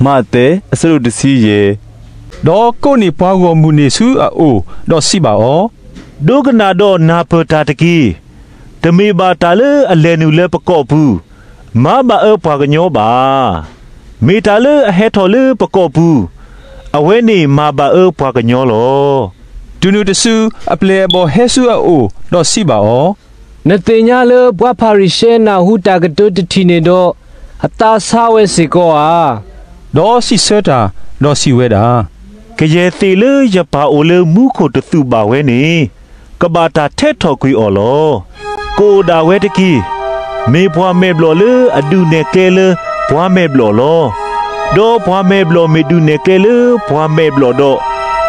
မးသဲ အဆၢဒိၣ်တဆံယဲၢ်. ဒီးကိးန့ၢ်ပှၤဂီၢ်မုၢ်န့ၣ်ဆူအအိၣ်, ဒီးစံးဘၣ်အီၤ, ဒိကနၣ်ဒီးနၢ်ပၢၢ်တၢ်တက့ၢ်. တမ့ၢ်ဘၣ်တၢ်လၢအလဲၤနုာ်လၢပကိာ်ပူၤ မၤဘၣ်အၢပှၤကညီဘၣ်. မ့ၢ်တၢ်လၢအဟဲထီၣ်လၢပကိာ်ပူၤ, အဝဲန့ၣ်မၤဘၣ်အၢပှၤကညီလီၤ. တုၤနုၤတစု အပျဲၢ်အဘီၣ်ဟဲဆူအအိၣ်, ဒီးစံးဘၣ်အီၤ, နသ့ၣ်ညါလၢပှၤဖၤရံၤၡဲနၢ်ဟူတၢ်ကတိၤတထံၣ်န့ၣ်ဒီး, အသးဆါဝဲစ့ၢ်ကီးဧါ. ဒီးစံးဆၢတၢ်, ဒီးစံးဝဲဒၣ်, ကယဲၢ်သ့ၣ်လၢယပၢ်အိၣ်လၢမူခိၣ်တသူၣ်ဘၣ်ဝဲန့ၣ်, ကဘၣ်တၢ်ထဲထီၣ်ကွံာ်အီၤလီၤ. ကအိၣ်ဒၣ်ဝဲတက့ၢ်. မ့ၢ်ပှၤမဲာ်ဘျီၣ်လၢအဒုးနဲၣ်ကျဲလၢပှၤမဲာ်ဘျီၣ်လီၤ. ဒီးပှၤမဲာ်ဘျီၣ်မ့ၢ်ဒုးနဲၣ်ကျဲလၢပှၤမဲာ်ဘျီၣ်ဒီး,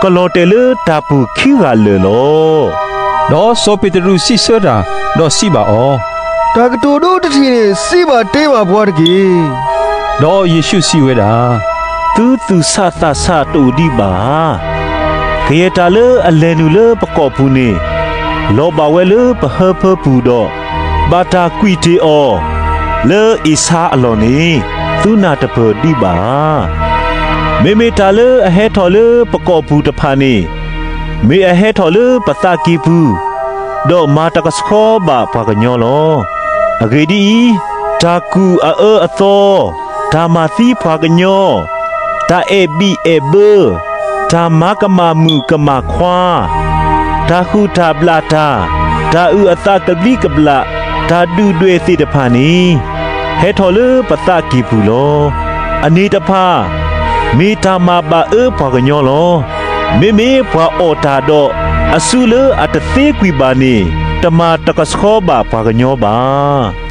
ကလီၤတဲာ်လၢတၢ်ပူၤခံဂၤလၢာ်လီၤ. ဒီးစီၤပ့းတရူးစံးဆၢတၢ်, ဒီးစံးဘၣ်အီၤ, တၢ်ကတိၤဒိတထံၣ်န့ၣ် စံးဘၣ်တ့ၢ်ဘၣ်ပှၤတက့ၢ်. ဒီးယ့ၣ်ၡူးစံးဝဲဒၣ်, သုသူၣ်ဆးသးဆးတအိၣ်ဒံးဘၣ်ဧါ. ကယဲၢ်တၢ်လၢအလဲၤနုာ်လၢပကိာ်ပူၤန့ၣ်, လီၤဘၣ်ဝဲလၢပဟၢဖၢပူၤဒီး, ဘၣ်တၢ်ကွံာ်တ့ၢ်အီၤ လၢအ့ၡါအလီၢ်န့ၣ်, သုနၢ်တပၢၢ်ဒံးဘၣ်ဧါ. မ့မ့ၢ်တၢ်လၢအဟဲထီၣ်လၢပကိာ်ပူၤတဖၣ်န့ၣ်, မ့ၢ်အဟဲထီၣ်လၢပသးကံၢ်ပူၤ, ဒီးမၤတကဆှီဘၣ်ပှၤကညီလီၤ. အဂ့ၢ်ဒ်အံၤ, တၢ်ကူၣ်အအၢအသီ, တၢ်မၤသံပှၤကညီ, တၢ်အဲၣ်ဘံၣ်အဲၣ်ဘၢ, တၢ်မၤကမၣ်မုၣ်ကမၣ်ခွါ, တၢ်ဟုၣ်တၢ်ဘျၣ်တၢ်, တၢ်အုၣ်အသးကဘျံးကဘျၣ်, တၢ်ဒုၣ်ဒွဲၣ်သ့ၣ်တဖၣ်န့ၣ်, ဟဲထီၣ်လၢပသးကံၢ်ပူၤလီၤ. အန့ၣ်တဖၣ် မ့ၢ်တၢ်မၤဘၣ်အၢပှၤကညီလီၤ. မ့မ့ၢ်ပှၤအီၣ်တၢ်ဒီး, အစုလၢအတသ့ကွံာ်ဘၣ်န့ၣ်, တမၤတကဆှီဘၣ်ပှၤကညီဘၣ်.